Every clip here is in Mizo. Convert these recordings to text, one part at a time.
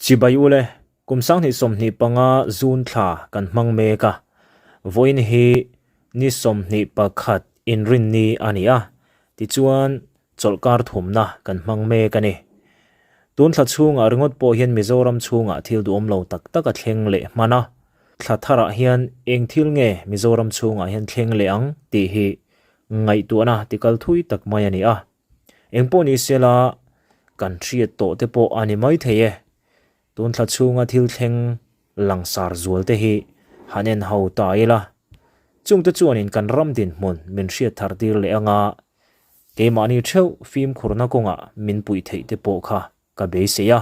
Chibai ule, kum 2025 June thla kan hmang mek a, vawiin hi ni 21 inrinni a ni a, tichuan chawlhkar thumna kan hmang mek a ni. Tun thla chhungah ringawt pawh hian Mizoram chhungah thil duhawm lo tak tak a thleng leh hman a, thla tharah hian eng thil nge Mizoram chhungah hian thleng leh ang tih hi ngaihtuahna tikal thui tak mai a ni a. Engpawh ni sela kan hriat tawh te pawh a ni mai thei e. Tun thla chhunga thil thleng langsar zual te hi han en ho ta ila. Chungte chuanin kan ram dinhmun min hriat thar tir leh anga keimahni theuh fimkhurna kawngah min puih theih te pawh kha ka beisei a.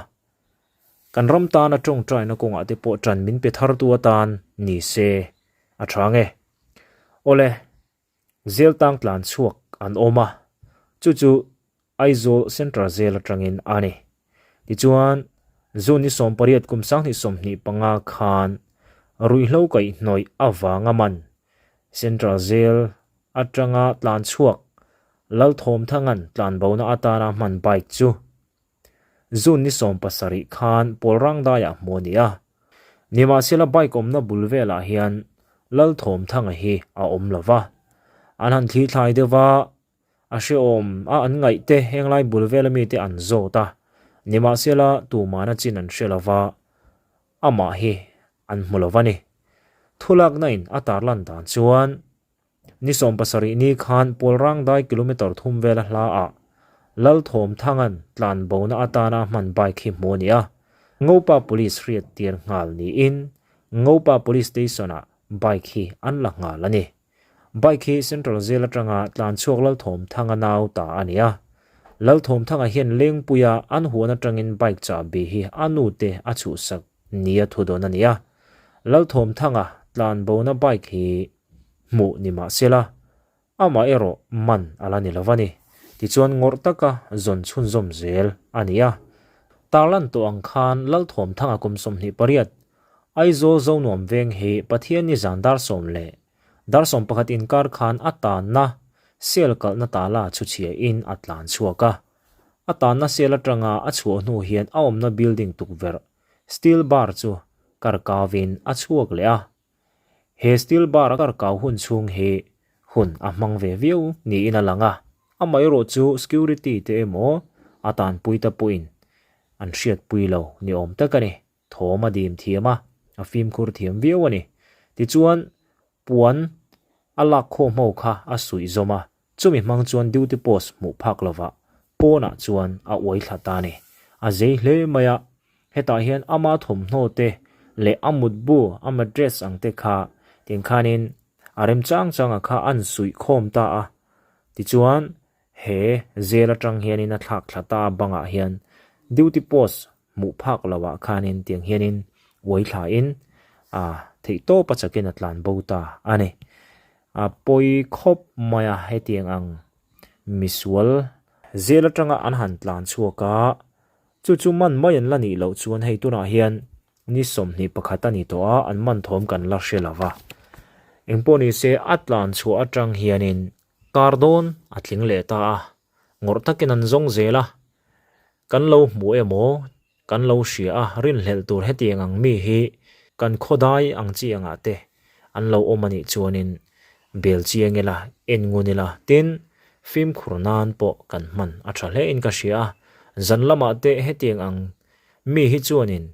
Kan ram tana tawngtaina kawngah te pawh ṭan min pe thartu atan ni se a ṭha nge. Awle. Zel tang tlan chhuak an awm a, chu chu Aizawl Central Jail atangin a ni. Tichuan, June ni 18 kum 2025 khan ruihhlo kaihhnawih avanga man Central Jail atanga tlan chhuak Lalthawmthanga'n tlanbona atana hman bike chu June ni 17 khan Pawlrangdaiah hmuh a ni a. Nimahsela bike awmna bul velah hian Lalthawmthanga hi a awm lo va. An han thli thlai deuh va, a hrehawm a an ngaih te henglai bul vela mite an zawt a. Nimahsela tumahna chin an hre lo va, amah hi an hmu lo va ni. Thulakna in a tarlan dan chuan Ni 17 ni khan Pawlrangdai kilometre thum vela hla ah Lalthawmthanga'n tlanbona atana hman bike hi hmu a ni a, Ngopa Police hriat tir nghal niin Ngopa Police Station ah bike hi an la nghal a ni. Bike hi Central Jail atanga tlanchhuak Lalthawmthanga nau ta a ni a, Lalthawmthanga hian Lengpuia an huan atangin bike chahbi hi a nute a chhuhsak nia thudawn a ni a, Lalthawmthanga tlanbona bike hi hmuh ni mah sela, amah erawh man a la ni lo a ni. Tichuan ngawrh taka zawn chhunzawm zel a ni a. Tarlan tawh ang khan Lalthawmthanga kum 28, Aizawl Zonuam veng hi Pathianni zan dar sawm leh dar 11 inkar khan a tanna sel kalhna tala chhuchhiahin a tlan chhuak a. A tanna sel atanga a chhuah hnu hian a awmna building tukverh steel bar chu karkauin a chhuak leh a. He steel bar a karkau hun chhung hi hun a hmang ve viau niin a lang a, amaherawh chu security te emaw a tanpui ta pawhin an hriatpui lo ni awm tak a ni. Thawm a dim thiam a, a fimkhur thiam viau a ni. Tichuan, puan a lak khawm ho kha a suih zawm a, Chumi hmang chuan duty post hmuh phak lovah pawnah chuan a uai thla ta a ni. A zei hle mai a, hetah hian ama thawmhnaw te leh a mutbu, a mattress ang te kha tiang khanin a rem chang changa kha an suih khawm ta a. Tichuan he zel atang hianin a thlak thla ta a bangah hian duty post hmuh phak lovah khanin tiang hianin uai thlain a theihtawp a chakin a tlan bo ta a ni. A pawi khawp mai a hetiang ang misual zel atanga an han tlan chhuak a, chu chu man mai an la nih loh chuan hei tunah hian ni 21 a ni tawh a, an man thawm kan la hre lova. Engpawh ni se a tlan chhuah atang hianin kar dawn a tling leh ta a, ngawrh takin an zawng zel a, kan lo hmu emaw kan lo hria a, rinhlelh tur hetiang ang mi hi kan khawdai ang chi angah te an lo awm a nih chuanin bel chiang ila, en ngun ila, tin, fimkhur nan pawh kan hman a tha hle in ka hria a, zan lamah te hetiang ang mi hi chuanin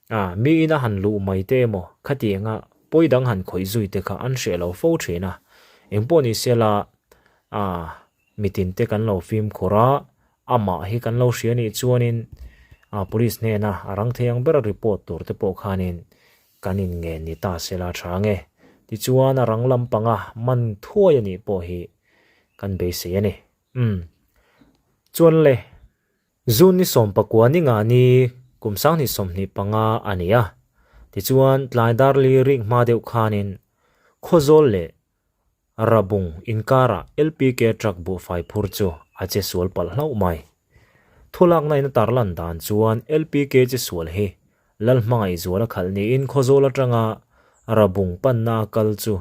A, miin a han luh mai te emaw khatianga pawi dang han khawih zui te kha an hreh lo fo thin a. Engpawh ni sela, a, mitin te kan lo fimkhur a, amah hi kan lo hria nih chuanin a police hnena a rang thei ang bera report tur te pawh khanin kan inngen ni ta sela tha nge. Tichuan a rang lampanga man thuai a nih pawh hi kan beisei a ni. Umm. Chuan le. June ni 19 ni nga ni kum 2025 a ni a, tichuan tlai dar li rik hma deuh khanin Khawzawl leh Rabung inkarah LPK truck buhfai phur chu a che sual palh hlauh mai. Thulakna in a tarlan dan chuan LPK che sual hi Lalhmangaihzuala khalh niin Khawzawl atanga Rabung panna a kal chu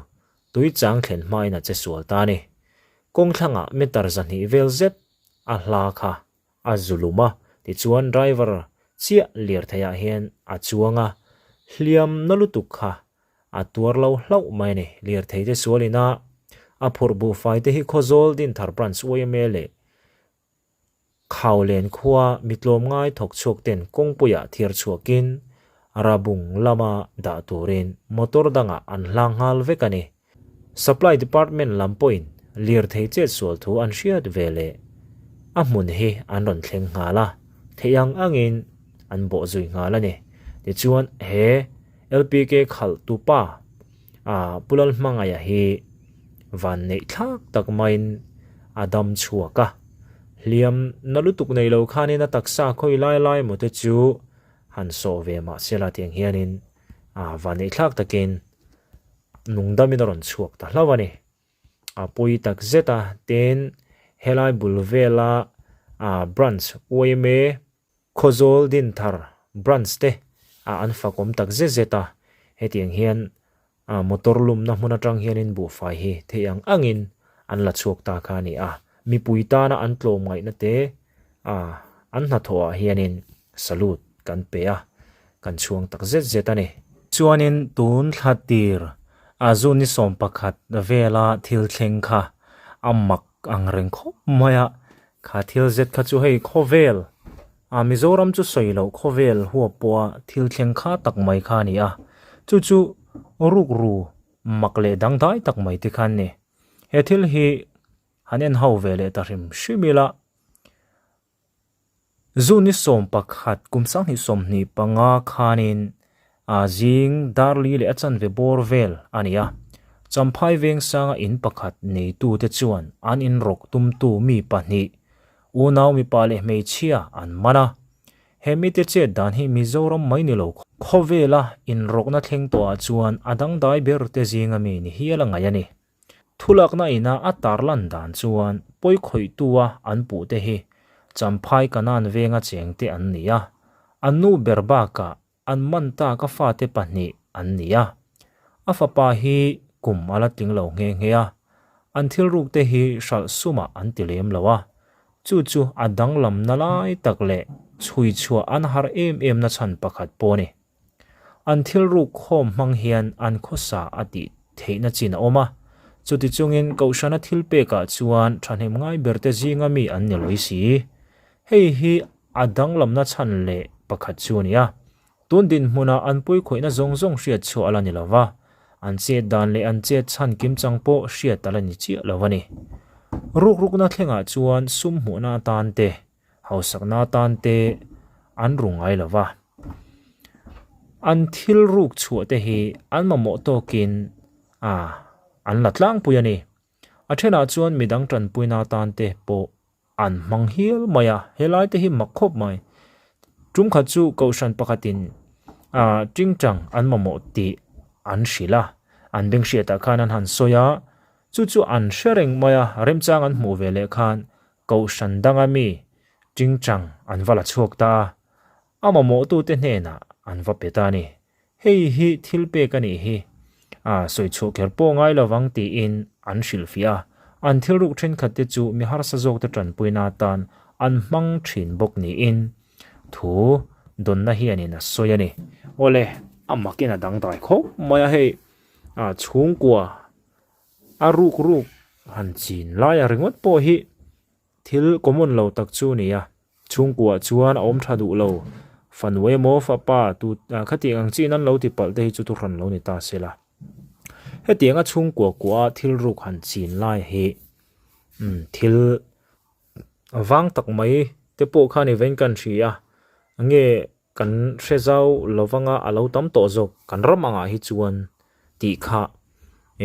tui chang thlen hmain a che sual ta a ni. Kawng thlangah meter 200 vel zet a hla kha a zu lum a, tichuan driver chiah lirtheiah hian a chuang a, hliam na lutuk kha a tuar lo hlauh mai a ni. Lirthei te sual ina a phurh buhfai te hi Khawzawl Dinthar Branch yma leh Khaulen khua mi tlawmngai thawk chhuak ten kawngpuiah thiar chhuakin Rabung lama dah turin motor dangah an hlang nghal vek a ni. Supply Department lam pawhin lirthei chet sual thu an hriat ve leh a hmun hi an rawn thleng nghal a, theih ang angin an bawh zui nghal a ni. Tichuan he LPK khalh tupa a Pu Lalhmangaia hi van neih thlak tak maiin a dam chhuak a, hliam na lutuk nei lo khanin a taksa khawi lai lai maw te chu han sawh ve mah sela tiang hianin a van neih thlak takin nung damin a rawn chhuak ta hlauh a ni. A pawi tak zet a, tin helai bul vela a branch yma Khawzawl Dinthar Branch te ah an fakawm tak zet zet a, hetiang hian motor lumna hmun atang hianin buhfai hi theih ang angin an la chhuak ta kha a ni a, mipui tana an tlawm ngaihna te an hnathawh ah hianin salute kan pe a, kan chhuang tak zet zet a ni. Chuanin tun thla tir a zun ni 11 vela thil thleng kha a mak ang reng khawp mai a, Kha thil zet kha chu hei khawvel, a Mizoram chu sawi loh khawvel huap pawha thil thleng kha tak mai kha a ni a, chu chu rukru mak leh dangdai tak mai te kha an ni. He thil hi han en ho ve leh ta hrim hrim ila, June ni 11 kum 2025 khanin A zing Darli leh a chanve bawr vel a ni a. Champhai Vengsanga in pakhat neitute chuan an inrawk tumtu mi pahnih, unau mipa leh hmeichhia an man a. He mite chet dan hi Mizoram mai ni lo khawvela inrawkna thleng tawhah chuan a dangdai ber te zinga mi ni hial a ngaih a ni. Thulakna ina a tarlan dan chuan pawikhawihtua an puhte hi Champhai Kanan Venga chengte an ni a, an nu ber bakah An man tak a fate pahnih an ni a, a fapa hi kum a la tling lo nghe nghe a, an thil ruk te hi hralh sumah an ti lem lo a, chu chu a danglamna lai tak leh chhui chhuah an har em em na chhan pakhat pawh a ni. An thil ruk khawm hmang hian an khawsa a tih theihna chin a awm a, chuti chungin Kohhrana thil pekah chuan thahnem ngai berte zinga mi an ni lawi si. Hei hi A danglamna chhan leh pakhat chu a ni a, tun dinhmunah an puikhawihna zawng zawng hriat chhuah a la ni lo va, an chet dan leh an chet chhan kimchang pawh hriat a la ni chiah lo a ni. Rukrukna thlengah chuan sum hmuhna atan te, hausakna atan te an ru ngai lo va. An thil ruk chhuah te hi an mamawh tawkin a an la tlangpui a ni. A thenah chuan midang tanpuina atan te pawh An hmang hial mai a, helai te hi mak khawp mai. Tum khat chu kohhran pakhatin ah tingtang an mamawh tih an hrilh a, an beng hriatah khan an han sawi a, chu chu an hre reng mai a, remchang an hmuh ve leh khan kohhran danga mi tingtang an va la chhuak ta a, a mamawhtute hnenah an va pe ta a ni. Hei hi thil pek a nih hi. A sawi chhuah kher pawh ngai lovang tiin an hrilhfiah a. An thil ruk thenkhat te chu mi harsa zawk te tanpuina atan an hmang thin bawk niin thu dawnna hianin a sawi a ni. Awle, a makin a dangdai khawp mai a hei. A chhungkua a ruk ruk han chin laia ringawt pawh hi Thil common lo tak chu a ni a, chhungkuah chuan a awm tha duh lo. Fanu emaw fapa tu khatiang ang chiin an lo ti palh te hi chu thuhran lo ni ta se la. Hetianga chhungkua kuah a thil ruk han chin lai hi umm thil vang tak mai te pawh kha ni vein kan hria a, nge Kan hre zau lovanga a lo tam tawh zawk kan ram angah hi chuan tih kha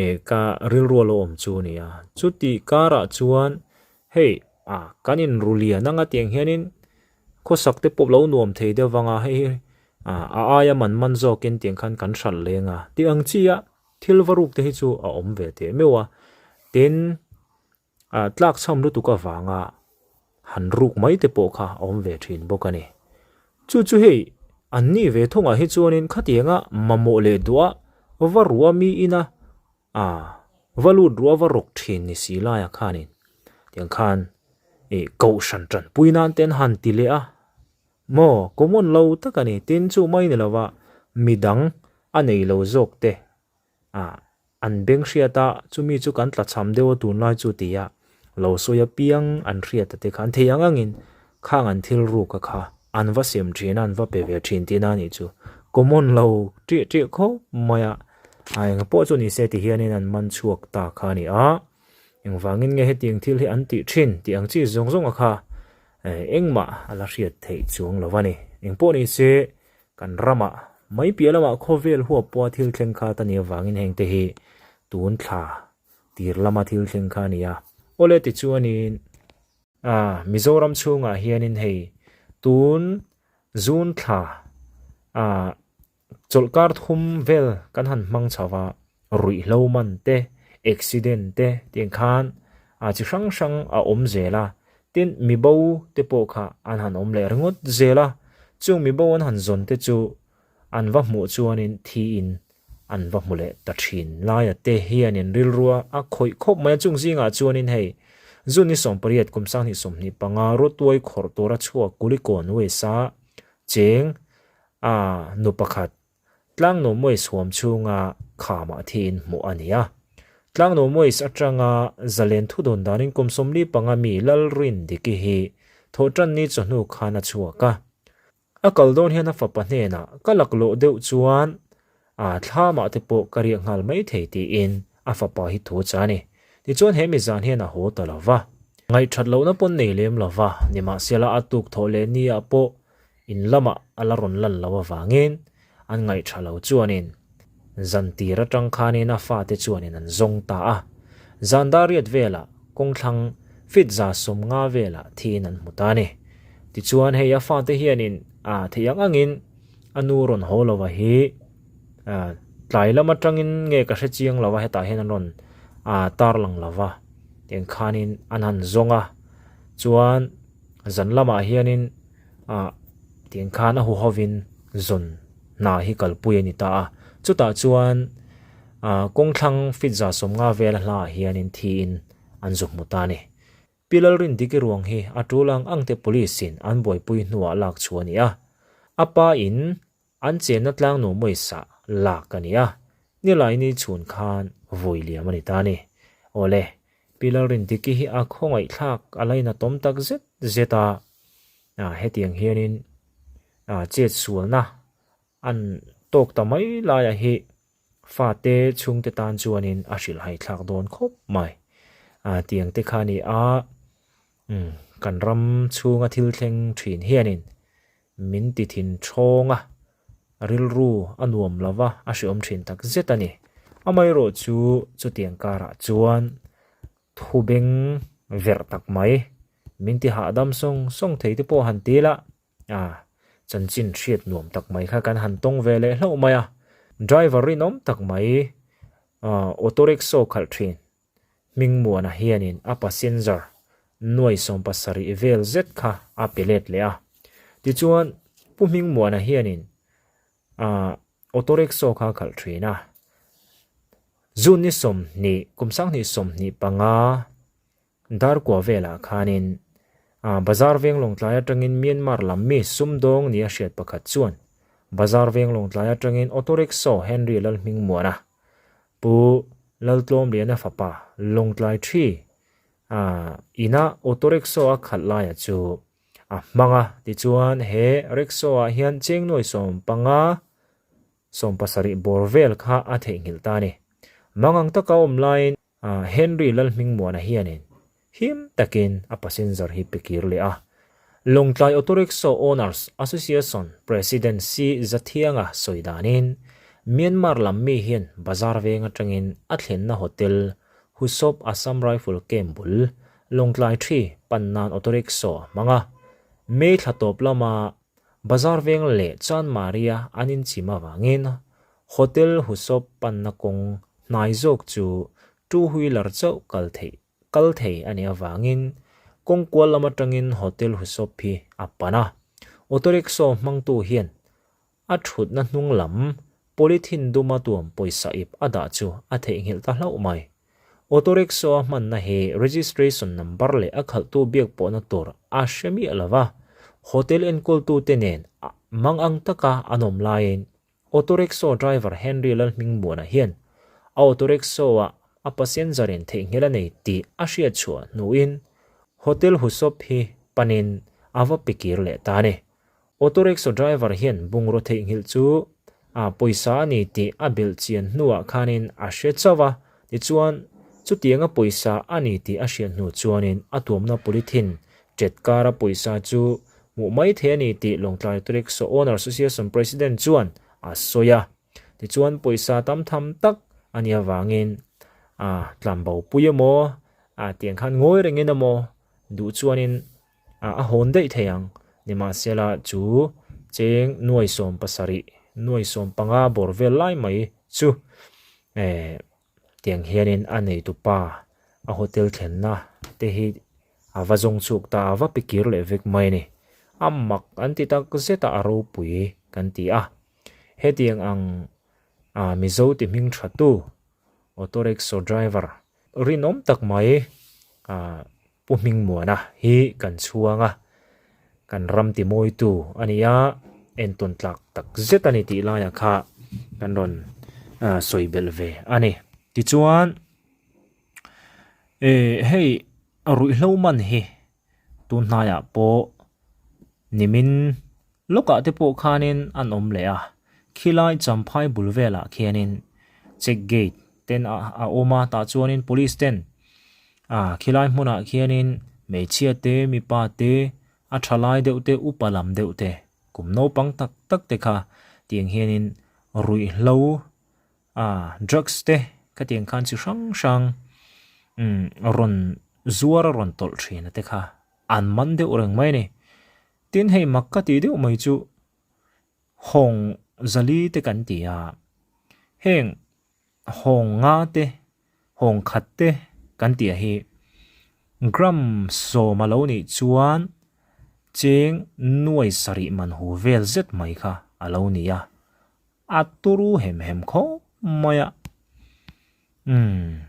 eh ka rilru a lo awm chu a ni a. Chuti karah chuan hei ah kan inru lian anga tiang hianin khawsak te pawh lo nuam thei deuh vanga hei hi ah a aia man man zawkin tiang khan kan hralh leng a tih ang chi a thil va ruk te hi chu a awm ve teh meuh a. Tin. Ah tlak chham lutuk avanga han ruk mai te pawh kha a awm ve thin bawk a ni. Chu chu hei an nih ve thungah hi chuanin khatianga mamawh leh duah va rua mi ina ah va lut rua va rawk thin ni si laiah khanin tiang khan ih kohhran tanpui nan te an han ti leh a. Maw, common lo tak a ni. Tin, chu mai ni lova midang a nei lo zawk te ah an beng hriat a, chumi chu kan tlachham deuh a tunlai chu ti a, lo sawi apiang an hriat a te kha an thei ang angin khang an thil ruk a kha an va sem thin a, an va pe ve thin tihna a nih chu. Common lo ṭiah ṭiah khawp mai a, a eng pawh chu ni se ti hianin an man chhuak ta kha a ni a. Engvangin nge hetiang thil hi an tih thin tih ang chi zawng zawng a kha engmah a la hriat theih chuang lo a ni. Engpawh ni se kan ramah mai piah lamah khawvel huap pawha thil thleng kha ta nih avangin heng te hi tun thla tir lama thil thleng kha a ni a. Awle tichuanin Mizoram chhungah hianin hei tun June thla Chawlhkar thum vel kan han hmang chho a, ruihhlo man te, accident te tiang khan a chi hrang hrang a awm zel a, tin mibo te pawh kha an han awm leh ringawt zel a, chung mibo an han zawn te chu an va hmuh chuanin thiin an va hmu leh ta thin. Laia te hianin rilrua a khawih khawp mai a, chung zingah chuanin hei June ni 18 kum 2025 Rawtuai khawrh tura chhuak Kulikawn West-a cheng A nu pakhat, Tlangnu Mois huam chhunga khamah thiin hmuh a ni a. Tlangnu Mois atanga zalen thudawn danin kum 45 mi Lalrindiki hi thawhtanni chawhnu khan a chhuak a. A kal dawn hian a fapa hnenah ka laklawh deuh chuan a thlamah te pawh ka riak nghal mai thei tiin a fapa hi thu cha a ni. Tichuan he mi zan hian a haw ta lo va. Ngaihthat lohna pawn nei lem lo va, nimahsela a tuk thawh leh ni ah pawh In lamah a la rawn lan loh avangin an ngaihṭha lo chuanin zan tir aṭang khanin a fate chuanin an zawng ta a. Zan dar riat velah kawngthlang fit 150 velah thiin an hmu ta a ni. Tichuan hei a fate hianin a theih ang angin a nu rawn haw lova hi tlai lam aṭangin nge ka hre chiang lova hetah hian an rawn tarlang lova tiang khanin an han zawng a. Chuan zan lamah hianin ah tiang khan a huhovin zawn hna hi kalpui a ni ta a, chutah chuan ah kawngthlang fit 150 vel a hlaah hianin thiin an zu hmu ta a ni. Pi Lalrindiki ruang hi a tul ang ang te police in an buaipui hnuah lak chhuah a ni a, a pa in an chenna tlangnu mawisa lak a ni a, Nilaini chhun khan vui liam a ni ta a ni. Awle, Pi Lalrindiki hi a khawngaihthlak a lainatawm tak zet zet a, hetiang hianin chet sualna an tawk ta mai laia hi fate chhungte tan chuanin a hrilhhaithlak dawn khawp mai. Tiang te kha a ni a, kan ram chhunga thil thleng thin hianin Min ti thin thawng a, rilru a nuam lo va, a hreawm thin tak zet a ni. Amaherawh chu chutiang karah chuan thu beng verh tak mai, min ti hahdam sawng sawng thei te pawh han ti la, a chanchin hriat nuam tak mai kha kan han tawng ve leh hlauh mai a. Driver rinawm tak mai, auto rickshaw khalh thin Hmingmuana hianin a passenger nuai 70 vel zet kha a pe let leh a. Tichuan, Pu Hmingmuana hianin a auto rickshaw kha a khalh thin a. June ni 20, kum 2025 Darkua velah khanin Bazar veng Lawngtlai atangin Myanmar lam mi sumdawng nia hriat pakhat chuan Bazar veng Lawngtlai atangin auto rickshaw Henry Lalhmingmuana Pu Laltlawmliana fapa Lawngtlai Thi a ina auto rickshaw a khalh laia chu a hmang a, tichuan he rickshaw ah hian cheng nuai 15 70 bawr vel kha a theihnghilh ta a ni. Mangang taka awm laiin Henry Lalhmingmuana hianin him takin a passenger hi pe kir leh a. Lawngtlai Auto Rickshaw Owners Association President C Zathianga sawi danin, Myanmar lam mi hian bazar veng atangin a thlenna hotel Husop Assam Rifle Camp bul Lawngtlai Thi pan nan auto rickshaw a hmang a. May thla tawp lama bazar veng leh Chanmaria an inchim avangin Hotel Husop panna kawng hnai zawk chu two-wheeler chauh kal theih kal thei a nih avangin kawng kual lam atangin Hotel Husop hi a pan a. Auto rickshaw hmangtu hian a thutna hnung lam polythene duma tuam pawisa ip a dah chu a theihnghilh ta hlauh mai. Auto rickshaw a hmanna hi registration number leh a khalhtu biak pawhna tur a hre miah lo va. Hotel enkawltute nen mangang taka an awm laiin Auto Rickshaw driver Henry Lalhmingmuana hian a auto rickshaw-ah a passenger in theihnghilh a nei tih a hriat chhuah hnuin Hotel Husop hi panin a va pe kir leh ta a ni. Auto rickshaw driver hian bungraw theihnghilh chu a pawisa a ni tih a belh chian hnuah khanin a hre chauh a, tichuan chutianga pawisa a ni tih a hriat hnu chuanin a tuamna polythene ṭet kara pawisa chu hmuh mai thei a ni tih Lawngtlai Auto Rickshaw Owner Association President chuan a sawi a. Tichuan pawisa tam tham tak a nih avangin a tlanbo pui emaw a tiang khan ngawi rengin emaw duh chuanin a hawn daih thei ang. Nimahsela chu cheng nuai 70, nuai 15 bawr vel lai mai chu eh tiang hianin a neitupa a hotel thlenna te hi a va zawng chhuak ta a va pe kir leh vek mai a ni. A mak an ti tak zet a a ropui kan ti a. Hetiang ang a Mizo ti hming tha tu auto rickshaw driver rinawm tak mai a Pu Hmingmuana hi kan chhuang a, kan ram ti mawitu a ni a, entawn tlak tak zet a ni tih laiah kha kan rawn sawi belh ve a ni. Tichuan hei ruihhlo man hi tun hnaiah pawh nimin lawkah te pawh khanin an awm leh a, khilai Champhai bul velah khianin check gate ten a awm a, tah chuanin police ten ah khilai hmunah khianin hmeichhia te mipa te a tha lai deuh te upa lam deuh te kum naupang tak tak te kha tiang hianin ruihhlo ah drugs te khatiang khan chi hrang hrang umm rawn zuar a rawn tawlh thin a te kha an man deuh reng mai a ni. Tin hei mak ka tih deuh mai chu hawng zali te kan ti a, heng hawng nga te hawng khat te kan tih hi gram 10 a lo nih chuan cheng nuai sarih man hu vel zet mai kha a lo ni a, a turu hem hem khawp mai a. Umm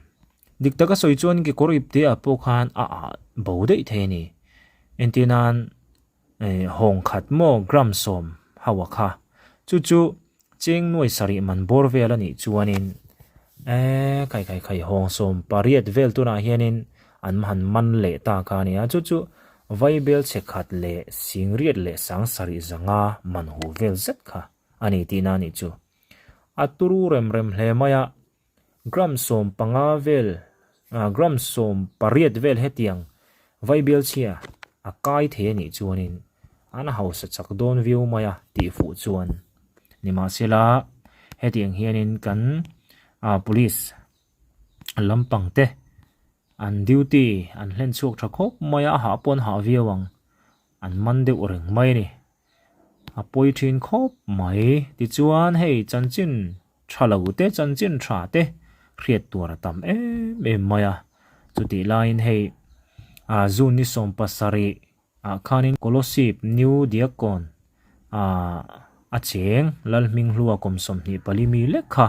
dik taka sawi chuan kekawr ipte ah pawh khan a ah bo daih thei a ni. Entir nan eh hawng khat maw gram 10 ho a kha chu chu cheng nuai sarih man bawr vel a nih chuanin eh khai khai khai hawng 18 vel tunah hianin an han man leh ta kha a ni a chu chu vaibel chhe khat leh singriat leh sang sarih zanga man hu vel zet kha a ni tihna a nih chu. A turu rem rem hle mai a, gram 15 vel ah gram 18 vel hetiang vaibial chhia a kai thei a nih chuanin an hausa chak dawn viau mai a tih fuh chuan. Nimahsela hetiang hianin kan ah police lampang te an duty an hlen chhuak tha khawp mai a, a hah pawh an hah viau ang an man deuh reng mai a ni. A pawi thin khawp mai. Tichuan hei chanchin tha lo te chanchin tha te hriat tur a tam em em mai a. Chutih laiin hei ah June ni 17 ah khanin Kolosip New Diakon ah a cheng Lalhminghlua kum 24 mi lek kha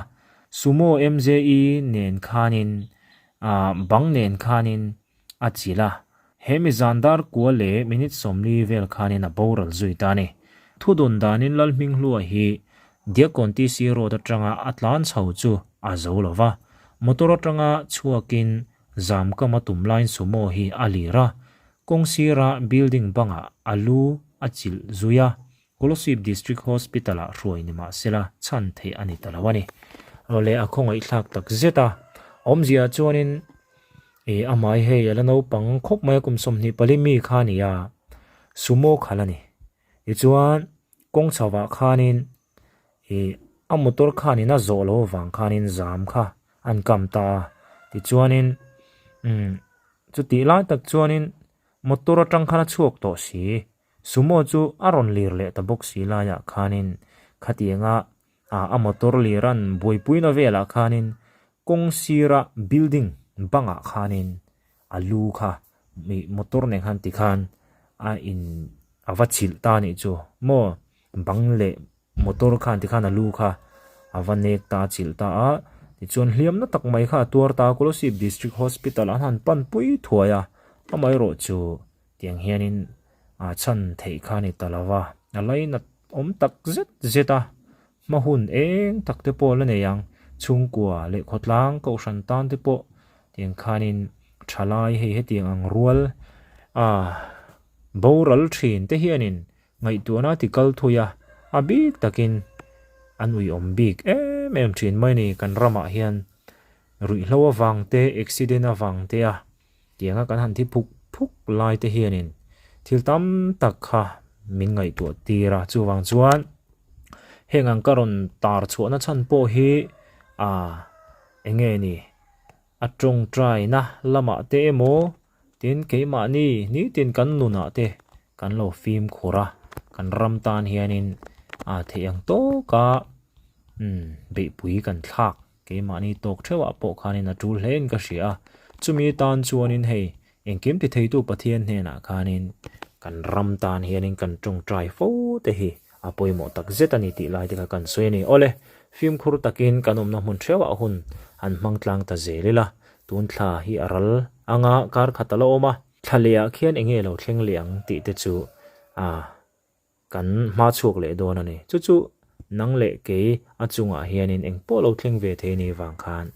Sumo MJE nen khanin ah bang nen khanin a chilh a, he mi zan dar kua leh minute 40 vel khanin a boral zui ta a ni. Thudun danin Lalhminghlua hi Diakon TC Road atanga a tlan chho chu a zo lo va, motor atanga chhuakin Zamkama tum laiin Sumo hi a lir a, kawng sira building bangah a lu a chilh zui a, Kolosip District Hospital-ah hruai ni mah sela chhan theih a ni ta lo a ni. Awle a khawngaihthlak tak zet a, awmzia chuanin ih amah hi hei a la naupang khawp mai a kum 24 mi kha a ni a, sumo khalh a ni. Tichuan kawng chhovah khanin ih a motor khanin a zawh loh avang khanin zam kha an kam ta a, tichuanin umm chutih lai tak chuanin motor atang khan a chhuak tawh si. Sumo chu a rawn lir leh ta bawk si laiah khanin khatianga a motor lir an buaipuina velah khanin kawng sira building bangah khanin a lu kha motor nen khan tikhan a in a va chilh ta anih chu maw bang leh motor khan tikhan a lu kha a va nek ta a chilh ta a tichuan hliam na tak mai kha a tuar ta a Kolosip District Hospital an han pan pui thuai a amaherawhchu tiang hianin. A chhan theih kha a ni ta lo va, a lainat awm tak zet zet a, hma hun eng tak te pawh la nei ang, chhungkua leh khawtlang kohhran tan te pawh tiang khanin thalai hei hetiang ang rual a boral thin te hianin ngaihtuahna ti kal thui a, a bik takin an uiawm bik em em thin mai a ni kan ramah hian ruihhlo avang te accident avang te a. Tianga kan han thi phuk phuk lai te hianin thil tam tak kha min ngaihtuah tir a, chuvang chuan heng ang ka rawn tar chhuahna chhan pawh hi ah eng nge ni a tawngtaina lamah te emaw tin keimahni nitin kan nunah te kan lo fimkhur a, kan ram tan hianin ah theih ang tawka umm beihpui kan thlak. Keimahni tawk theuhah pawh khanin a tul hlein ka hria a, chumi tan chuanin hei engkim ti theitu Pathian hnenah khanin kan ram tan hianin kan tawngtai fo te hi a pawimawh tak zet a ni tih lai te kha kan sawi a ni. Awle, fimkhur takin kan awmna hmun theuhah hun han hmang tlang ta zel ila, tun thla hi a ral anga kar khat a la awm a, thla lehah khian enge lo thleng leh ang tih te chu a Kan hma chhuak leh dawn a ni. Chu chu nang leh kei a chungah hianin eng pawh lo thleng ve thei ni vang khan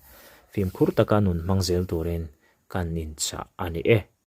fimkhur taka nun hmang zel turin kan inchah a ni e.